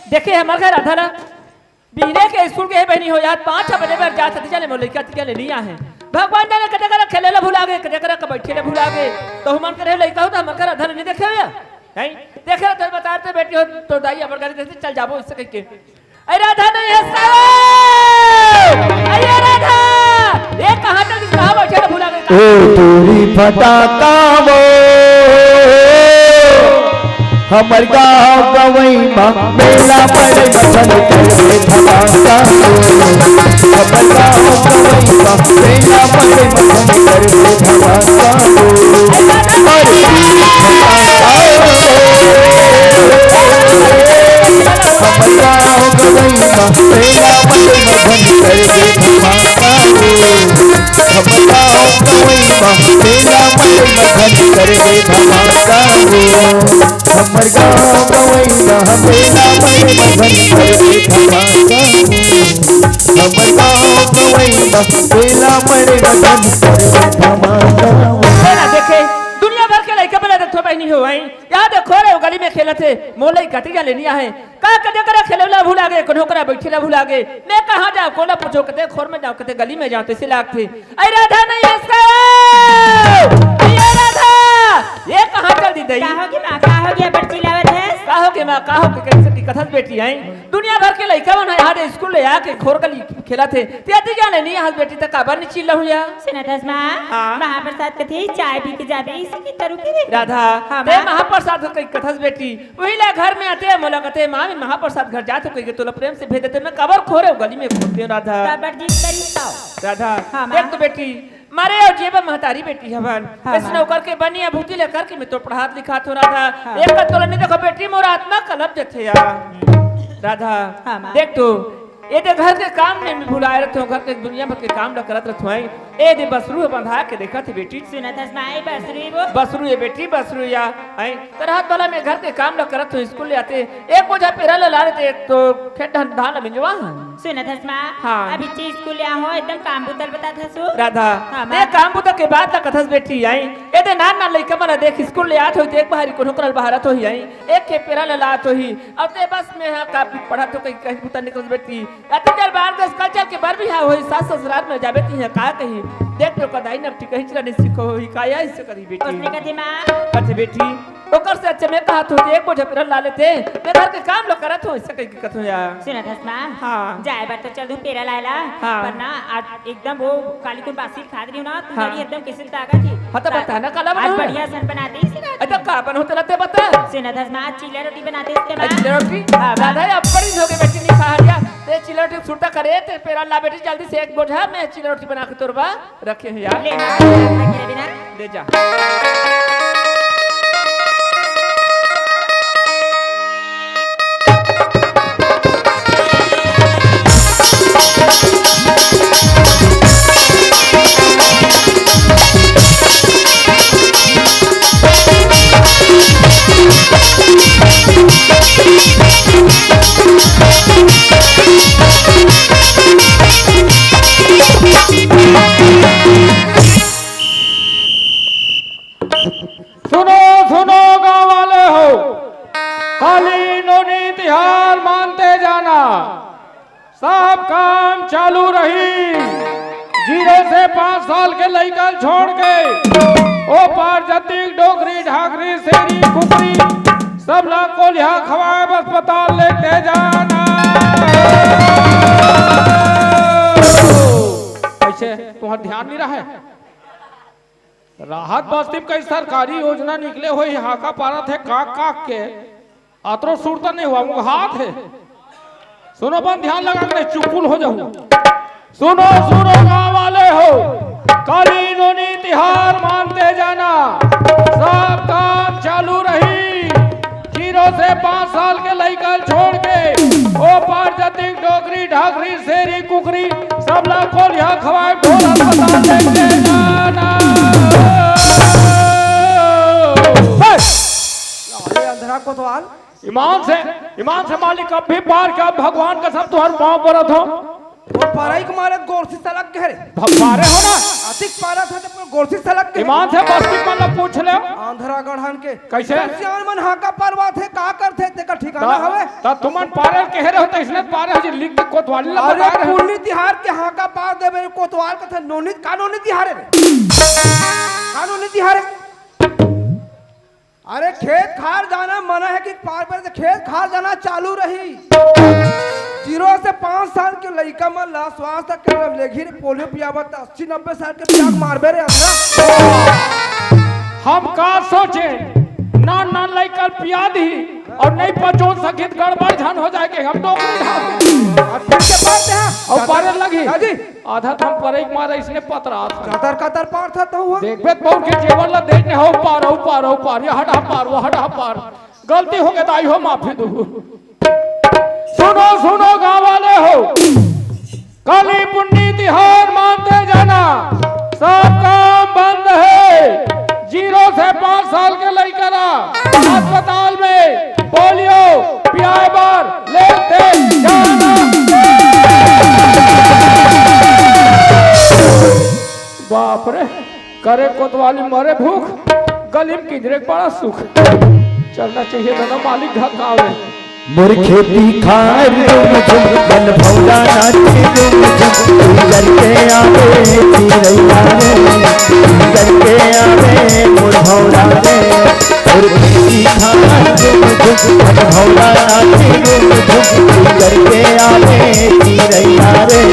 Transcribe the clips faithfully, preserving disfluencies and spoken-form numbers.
देखे हमर घर राधा ला, बिहने के स्कूल गे हे बहिनी हो, यार पाँच बजे बर जात हती, जाने मोर लइका तिका ले नइ आहे। भगवान जाने कते करा खेले ला भुला गे, कते करा के बैठे ला भुला गे। तो हमन करे लइका हो तो हमर घर राधा ला नइ देखे हो या? नहीं देखे हो तो बता दे बेटी हो, तो दाई अबर गाड़ी देते चल जाबो इससे कह के। अरे राधा नहीं है सालो। अरे राधा, ये कहाँ तक, कहाँ बैठे ला भुला गे? ओ टूरी फटाका वो, हमर गाँव गवई मा मेला पड़े मथन करबे धमाका वो। हमर गाँव गवई मा मेला पड़े मथन करबे धमाका वो। अरे टूरी फटाका वो, हमर गाँव गवई मा मेला पड़े मथन करबे धमाका वो। हमर गाँव गवई मा मेला मड़ई मथन करबे धमाका वो। हमर गाँव गवई मा मेला मड़ई मथन करबे धमाका वो। हमर गाँव गवई मा मेला मड़ई मथन करबे धमाका वो। तेला देखे, दुनिया भर के लइका मन ला देखथो बहिनी हो, आई। यहाँ देखो रे, वो गली में खेलत हे, मोर लइका तिका ले नइ आहे। का कते करा खेले ला भुला गे, कोनो करा बैठे ला भुला गे। मैं कहाँ जाँव, कोन ला पूछों, कते खोर में जाँव, कते गली में जाँव, तइसे लागथे। अरे राधा नहीं है इसका। अरे राधा, ये कहाँ चल दी दई? का होगे माँ, का होगे, अबर चिल्लावत हस? का होगे माँ, का होगे, कइसे की कथस बेटी, आई? दुनिया भर के लइका मन ह यहाँ दे स्कूल ले आके खोर गली खेलत हे। ते अति जाने नइ हस बेटी, त काबर नइ चिल्लाहूँ या? सुनत हस माँ? हाँ। महाप्रसाद कथे, चाय पी के जाबे, इसी की तरु की रे। राधा, हाँ, ते माँ। महाप्रसाद कही कथस बेटी, उही ला घर में आते, मोला कथे, "माँ, मैं महाप्रसाद घर जात हूँ," कहिके तोला प्रेम से भेज देते, मैं काबर खोरे हो गली में घूमते हो, राधा। काबर जिद करी तो? राधा, हाँ, माँ। देख तो बेटी, मारे अउ जेबा महतारी बेटी हवन। हाँ, अइसने माँ। ओकर के बनिया भूती ले करके मैं तो पढ़ात लिखात हूँ, राधा। हाँ। एक बात तोला नहीं देखो बेटी, मोर आत्मा कलप जथे यार। राधा, हाँ, माँ। देख तो, ए दे घर के काम में भी भुलाए रथों, घर के दुनिया भर के काम ल करत रथों, आई। ए दे बसरू ह बंधा के देखत हे बेटी। सुनत हस माई, बसरू ही वो? बसरू ये बेटी, बसरू या, आई। त रात वाला में घर के काम ल करत हों, स्कूल ले आते, एक बोझा पेरा ल ला लेते, तो खेत धान, धान ल मिंजवा। सुनत हस माँ, हाँ। अभी चे स्कूल ले आहो, एकदम काम बुतल बतात हसु। राधा, हाँ, ते माँ। काम बुता के बात ल कथस बेटी, आई। ए दे नान नान लइका मन देख, स्कूल ले आत होही, देख बाहरी कोनो करल बहारत होही, आई। एक के पेरा ल लात होही, अउ ते बस में हा का पढ़त हो कहीं, कहीं बुता निकल बेटी। अति जल बाहर के कल चल के बर भी हा होही, सास ससुराल में जाबे ती हा का कही। देख तो कदाई नपटी कहीं चला नहीं सीखो होही, का या इसे करी बेटी। ओसने कथे माँ। कथे बेटी, ओकर से अच्छा मैं कहा तो एक बोझा पेरा ला लेते, मैं घर के काम ल करत हूँ, इसे कही कथो या। सुनत हस माँ? हाँ। जाए बर तो चल दूँ पेरा लाए ला, हाँ। पर ना आज एकदम वो काली कुन बासी खात रही हूँ ना, तू हाँ। एकदम कैसे ताकत ही। हाँ, तो बता ना, काला आज बनाओ। बढ़िया सन बनाते ही सिखा अच्छा, का बनाओ तेला ते बता। सुनत हस माँ, चीला रोटी बनाते इसके माँ। चीला रोटी? हाँ, माँ। दादा, ये अब बड़ी हो गई बेटी, नहीं खा हरिया। ते चीला रोटी सुरता करे, ते पेरा ला बेटी, जल्दी से एक बोझा, मैं चीला रोटी बना के तोर बा रखे हैं यार। ले ना, ले ना। ले जा। सुनो, सुनो गांव वाले हो, काली नोनी तिहार मानते जाना, सब काम चालू रही। जीरो से पाँच साल के लइका छोड़ के ओ पार जतिक डोकरी, ढाकरी, सेरी, कुकरी, सब ला कोलिहा खवाए बर अस्पताल लेके जाना। कैसे तुम्हार ध्यान नहीं रहा है? राहत बस्ती में कई सरकारी योजना निकले होही, हाका पारत हे, काक काक के। अतरो सुरता नहीं हुआ, उंघात हे। सुनो, अपन ध्यान लगा के, चुकुल हो जाहू। सुनो, सुनो गांव वाले हो, काली नोनी तिहार मानते जाना, सब काम चालू रही। जीरो से पाँच साल के लइका छोड़ के ओ पार जतिक डोकरी, ढाकरी, सेरी, कुकरी, सब ला कोलिहा खवाए ढोल अस्पताल लेके जाना। हे! अरे अंधरा कोतवाल। ईमान से, ईमान से मालिक, अब भी पार के, अब भगवान कसम तुहर पाँव परत हो। वो परई के मारे गोरसी सलक गे रे। भ-, पारे हो ना? अतिक पारा था तो पूरा गोरसी सलक गे। ईमान से बस्ती मन ला पूछ ले। अंधरा गढ़न के। कैसे? सियान मन हाका पारवाथे, का करथे, तेकर ठिकाना त, हवे? त तुमन पारल कहे रहो, त इसने पारे हो जी, लिख के कोतवाली ला अरे, बता रहे हो। पुन्नी तिहार के हाका पार देबे रे, कोतवाल कथे, नोनी, का नोनी तिहार हे रे? का नोनी तिहार हे? अरे, खेत खार जाना मना हे कि पार पर से खेत खार जाना चालू रही। जीरो से पाँच साल के लइका मन ला स्वास्थ्य केंद्र लेगही रे, पोलियो पियावत अस्सी नब्बे साल के पियाक मारबे रे अंधरा। हम का सोचे, नान नान लइका ल पिया दी अउ नहीं पचो सकित गड़बड़ झन हो जाए के हम डोकरी ढाल दे। अउ फिर के पाते हैं। अउ पारे लगी। हाँ जी। आधा थम परे के मारे इसने पतरात हन। कतर कतर पार था तो हुआ। देखबे त बहुत के जेवर ला देख ने हो पार, हो पार, हो पार, ये हटा पार, वो हटा पार। गलती हो गई दाई हो माफी दू। सुनो, सुनो गांव वाले हो, काली पुन्नी तिहार मानते जाना, सब काम बंद है। जीरो से पाँच साल के लइका ला अस्पताल में पोलियो पियाए बर लेते जाना। बाप रे, करे कोतवाली मरे भूख, गली में किंजरे के बड़ा सुख। चलना चाहिए दादा मालिक घर का आवे। मोर खेती खार रुम झुम, बन भौरा नाचे रुम झुम, गुजर के आवे चिरैया रे, गुजर के आवे मोर भौरा रे। मोर खेती खार रुम झुम, बन भौरा नाचे रुम झुम, गुजर के आवे चिरैया रे,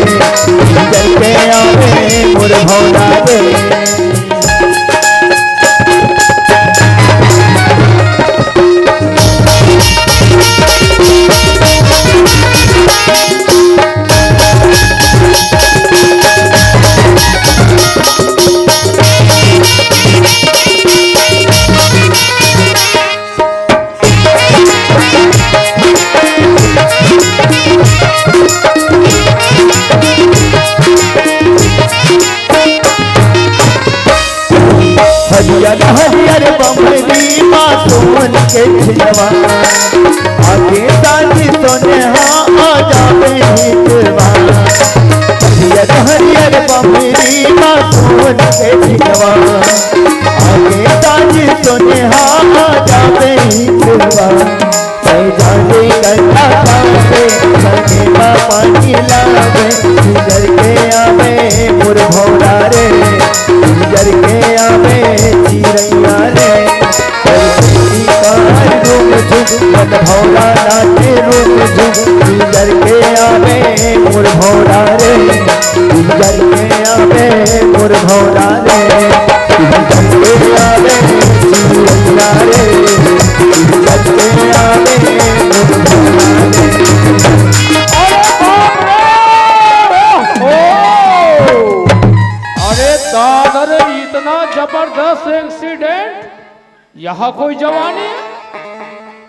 गुजर के आवे मोर भौरा रे। हरियर हरियर बमरी मा सोन के झिलवा, आगे साँझ सोनेहा आ जावे हितवा। हरियर हरियर बमरी मा सोन के झिलवा, आगे साँझ सोनेहा आ जावे हितवा। मैं जाने गंगा पावे, सनेमा पानी लावे, गुजर के आवे मोर भौरा रे, गुजर के आवे चिरैया रे। करती कार रुम झुम, मन भौरा नाचे रुम झुम, गुजर के आवे मोर भौरा रे, गुजर के आवे मोर भौरा रे। अरे बाप रे! ओ! अरे दादा रे, इतना जबरदस्त एक्सीडेंट, यहाँ कोई जवानी है?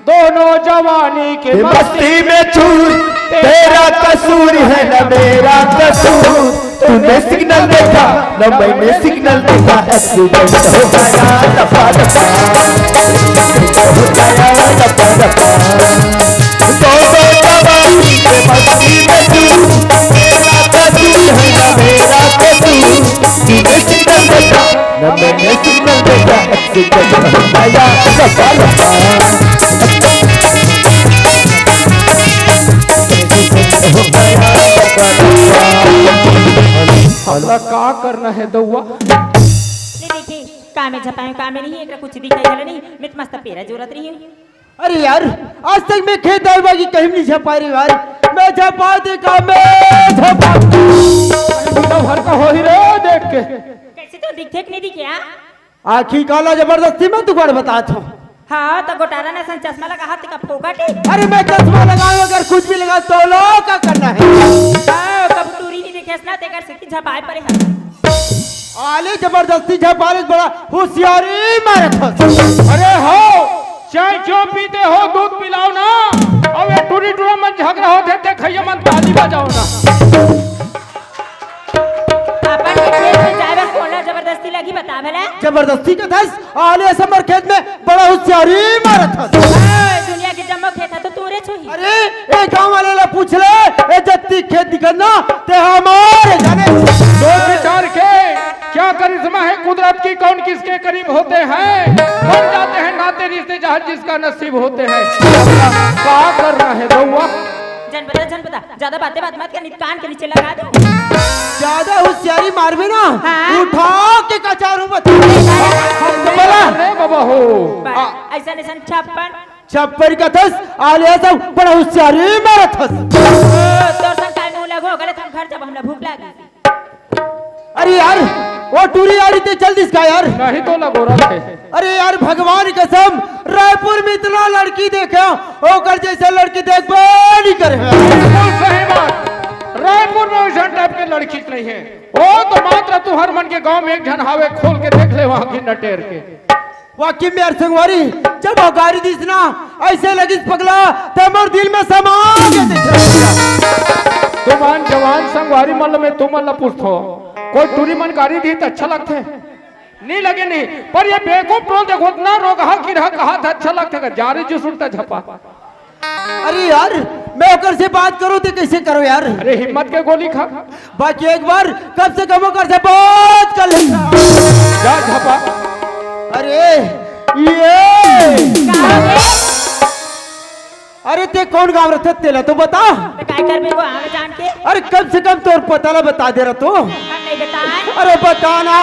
दोनों जवानी के ये मस्ती में चूर, तेरा कसूर है ना मेरा कसूर। तूने सिग्नल देखा ना मैंने सिग्नल देखा, एक्सीडेंट हो गया दफा दफा, हो गया दफा दफा। दोनों जवानी के मस्ती में चूर, तेरा कसूर है ना मेरा कसूर। तूने सिग्नल देखा ना मैंने सिग्नल देखा, एक्सीडेंट हो गया दफा दफा। हमला का करना है दउआ? ले देखी, का में झपाए, का में नहीं, एकरा कुछ दिखाई घला नहीं, मैं तो मस्त पेरा जोरत रही हूँ। अरे यार, आज तक मैं खेत आए बाकी कहीं नहीं झपा रही यार। मैं झपा दे का, मैं झपा। बुढ़ा भर का हो ही रे देख के। कैसे तो दिखथे कि नहीं दिखे, हाँ? आँखी काला जबरदस्ती में दुकान बतात हूँ। हाँ, तो गोटारा ने सन चश्मा लगा हाथ का फोकट है। अरे मैं चश्मा लगाऊं अगर कुछ भी लगा तो लो का करना है? हाँ, कब टूरी नहीं देखे ना, तेकर से की झपाए पड़े है। आले जबरदस्ती झपाले बड़ा होशियारी मारत हस। अरे हो, चाय जो पीते हो दूध पिलाओ ना, अब ये टूरी टूरा मन झगड़ा होते ते खैया मन ताली बजाओ ना। अपन के खेत में जाए बर कोन ला जबरदस्ती लगी बता भला? जबरदस्ती के दस आले समर खेत में बड़ा होशियारी मारत हस। ए, दुनिया के जम्मो खेत ह तो तोरे छुही। अरे, ए गांव वाले ला पूछ ले, ए जत्ती खेत दिखना, ते हमारे जाने। सोच विचार के क्या करिश्मा है कुदरत की, कौन किसके करीब होते हैं, कौन आते रिश्ते जहाँ जिसका नसीब होते हैं। का करना है रउआ? जनपदा, जनपदा, ज्यादा बातें बात मत कर, नहीं तो कान के नीचे लगा दूं। ज्यादा होशियारी मारबे ना, हाँ। उठा के कचारू बता। बोला। अरे बाबा हो। बा-, आ। ऐसा, ऐसा छप्पन। छप्पन कथस, आलिया सब बड़ा होशियारी मारत हस। ओ, तोर संग काय मुंह लगो, गलत हम घर जब हमरा भूख लागी। अरे यार, वो टूरी यार, इतने जल्दी इसका यार। नहीं तो लगोरा थे। अरे यार, भगवान कसम, रायपुर में इतना लड़की देखे, ओकर जैसे लड़की देखबे नहीं करे। बिल्कुल सही बात। रायपुर में वैसा टाइप के लड़की नहीं है। वो तो मात्र तुहर मन के गांव में एक झन हावे, खोल के देख ले वहां की नटेर के। वाकई में यार संगवारी, जब वो गारी दिस ना, ऐसे लगिस पगला, ते मोर दिल में समा गे ते। जवान, जवान संगवारी मन में तुमन ला पूछथो, कोई टूरी मन गारी दी त अच्छा लगथे? नहीं लगे नहीं, पर ये बेवकूफ टोल देखो, इतना रोगहा किरहा कहा था, अच्छा लगथे का? जारी जो सुनता झपा। अरे यार, मैं ओकर से बात करूं तो कैसे करो यार? अरे हिम्मत के गोली खा। बाकी एक बार कम से कम ओकर से बात कर लेता। जा झपा। अरे ये। का हो गे? अरे ते कौन गांव रथे तेला तो बता। ते काय करबे वो आवे जान के? अरे कम से कम तोर पता ला बता दे रहा तू। हम नहीं बताए। अरे बता ना।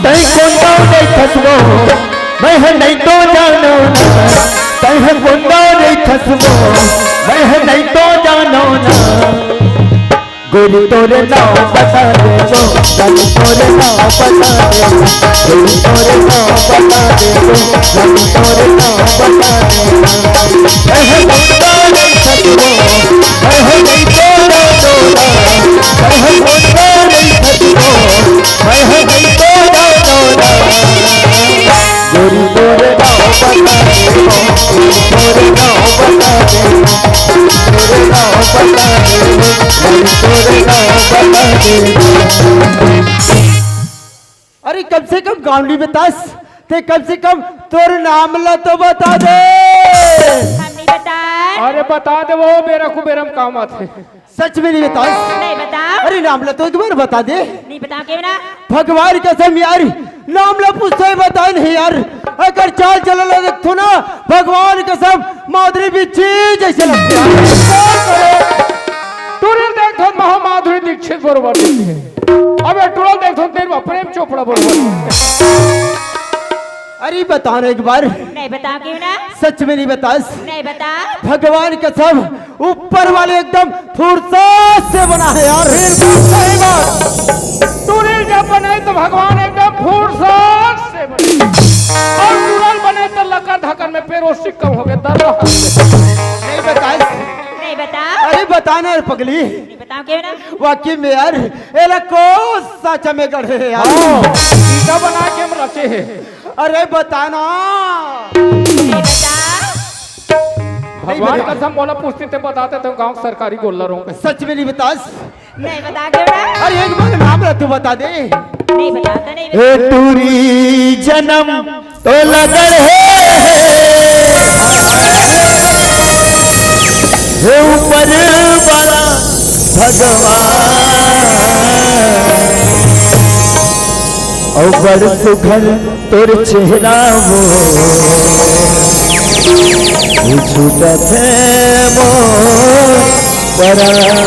तैं कोन गाँव रहिथस वो, मैं ह नहीं तो जानो ना। तैं ह कोन गाँव रहिथस वो, मैं ह नहीं तो जानो ना। गोरी तोरे नाव बता दे वो, रानी तोरे नाव बता दे वो। गोरी तोरे नाव बता दे वो, रानी तोरे नाव बता दे वो। मैं ह नहीं तो जानो ना। अरे कम से कम गाँव नहीं बतास, ते कम से कम तोर नाम ला तो बता दे। हम नहीं बताए। अरे बता दे वो बेरा कुबेरा म काम आथे। सच में नहीं बतास? नहीं बताओ। अरे नाम ला तो एक बार बता दे। नहीं बताओ क्यों ना? भगवान कसम यार, नाम ला पूछते ही बता नहीं यार। अगर चाल चलन ला देखथो ना, भगवान कसम माधुरी बिच्छी जैसे लगथे यार। टूरी ल देखथो महा माधुरी दीक्षित बरोबर दिखथे। अब ये टूरा ल देखथो तेरे बा प्रेम चोपड़ा बरोबर। अरे बता ना एक बार। नहीं बता क्यों ना? सच में नहीं बतास? नहीं बता। भगवान कसम ऊपर वाले एकदम फुर्सत से बना है यार। बिल्कुल सही बात। टूरी ल जब बने तो भगवान एकदम फुर्सत से बने, और टूरा ल बने तो लकर धकर में पेरोसी कम हो गए, दर्रा। नहीं बतास? नहीं बता। अरे बता ना रे पगली। नहीं बताओ क्यों ना? वाकई में यार, एला को साँचा में गढ़े हे यार। हाँ, ईटा बना के हम रचे हे। अरे बता ना। नहीं बता। भगवान नहीं बता। कसम मोला पूछती ते बताते तो गाँव सरकारी गोल्ला रहूं। सच में नहीं बतास? नहीं बता क्यों ना? अरे एक बार नाम ला तू बता दे। नहीं बता तो नहीं बता। ए टूरी जनम तो लगल हे, हे ऊपर वाला भगवान। अउ बड़ सुघर तोर चेहरा वो, छूटत हे मोर परान।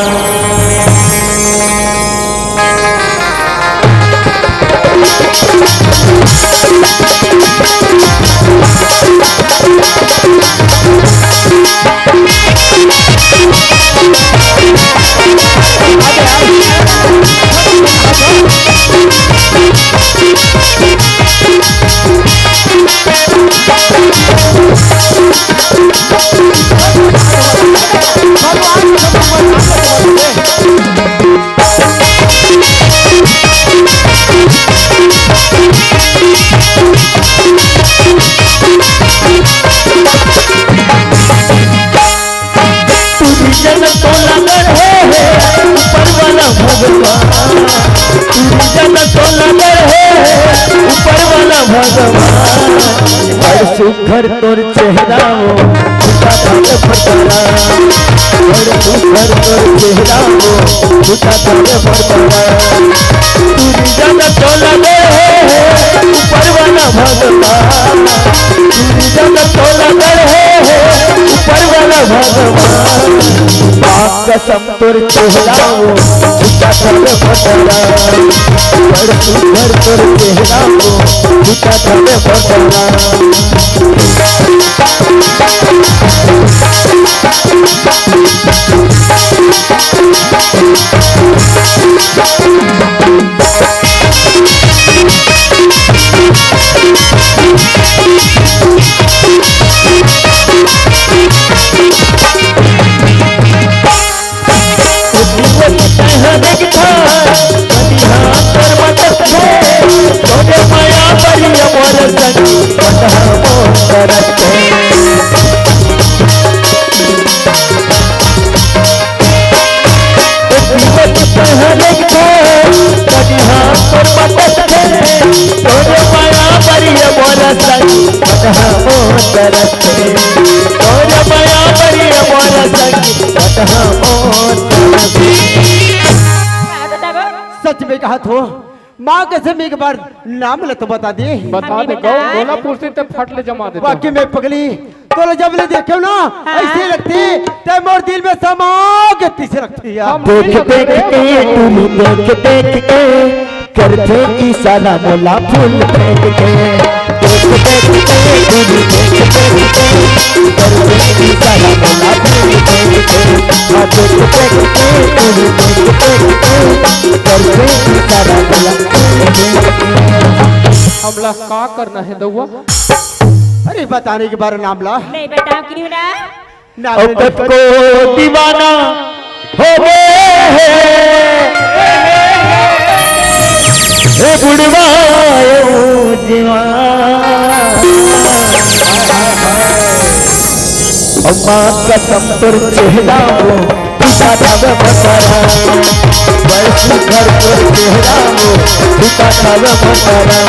पूरी जन तोला गढ़े हे ऊपर वाला भगवान। पूरी जन तोला गढ़े हे ऊपर वाला भगवान। बड़ सुघर तोर चेहरा हो, फुटा फुटा फुटा। बड़ सुघर तोर चेहरा हो, फुटा फुटा फुटा। पूरी जन तोला गढ़े हे ऊपर वाला भगवान। पूरी भगवान, माँ कसम तोर चेहरा वो, झूठा सब बतरा। बड़ सुंदर तोर चेहरा वो, झूठा सब बतरा। सच में कहा थो, माँ कसम एक बार नाम ल तो बता दे। बता दे, कहो, बोला पुरसी ते फट ले जमा दे। वाकई में पगली, तोला जब ले देखे ना, हाँ। ऐसे लगथे, ते मोर दिल में समा के तइसे लगथे यार। देख देख के टूरी, देख देख के करथे इशारा मोला फूल फेंक के। देख देख के टूरी, देख देख के करथे इशारा मोला फूल फेंक के। हाँ, देख देख के टूरी, देख देख के करथे इशारा मोला फूल फेंक के। हमला का करना हे दउआ? अरे बताने के बारे नाम ला। नहीं बताओ क्यों ना? नाम ओ नहीं कतको दीवाना हो गे हे, हे बुढ़वा, ओ जवान। अम्मा कसम तोर चेहरा वो, फीका खावे मसाला। बड़ सुंदर तोर चेहरा वो, फीका खावे मसाला।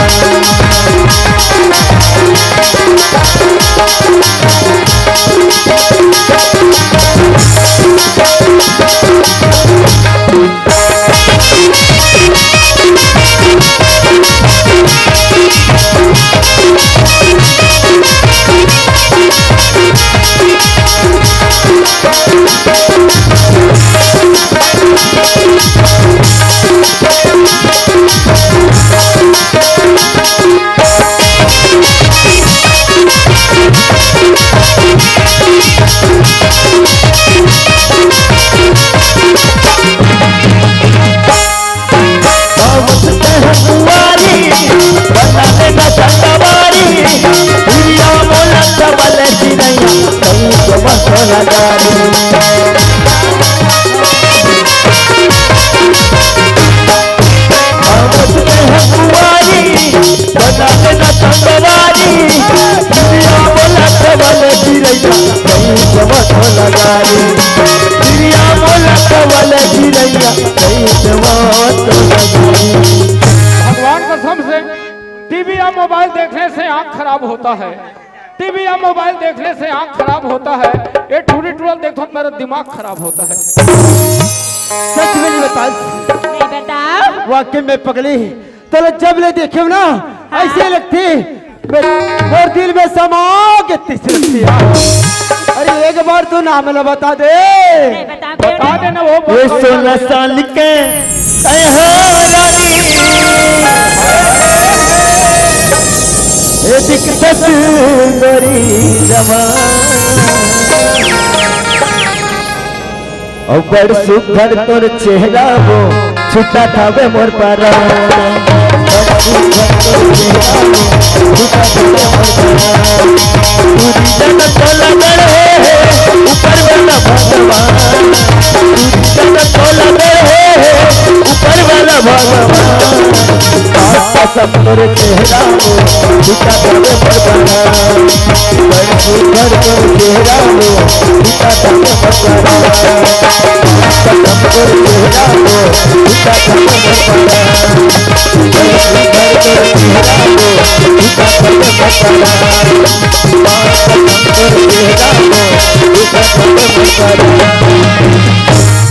भगवान कसम से, टीवी या मोबाइल देखने से आंख खराब होता है, टीवी या मोबाइल देखने से आंख खराब होता है। ये टूरी टूरल देखथों तो मेरा दिमाग खराब होता है। सच में नहीं बतास। नहीं बताओ। वाकई में पगली, तोला जब ले देखे ना, हाँ। ऐसे लगथे, मैं, मोर दिल में समा के तइसे लगथे यार। अरे एक बार तो नाम ला बता दे। नहीं बताओ। बता देना वो। ये सोलह साल के कहे रानी, ये दिक्कत बड़ी जवान। अउ बड़ सुघर तोर चेहरा वो, छूटा थावे मोर परान। बड़ सुघर तोर चेहरा वो, छूटा थावे मोर परान। पूरी जगत तोला गढ़े हे, ऊपर वाला भगवान। पूरी जगत तोला गढ़े हे, ऊपर वाला भगवान। कसम तोर चेहरा वो, झूठा बोले भगवान। बड़ सुंदर तोर चेहरा वो, झूठा बोले भगवान। कसम तोर चेहरा वो, झूठा बोले भगवान। बड़ सुंदर तोर चेहरा वो, झूठा बोले भगवान। कसम तोर चेहरा वो, झूठा बोले भगवान।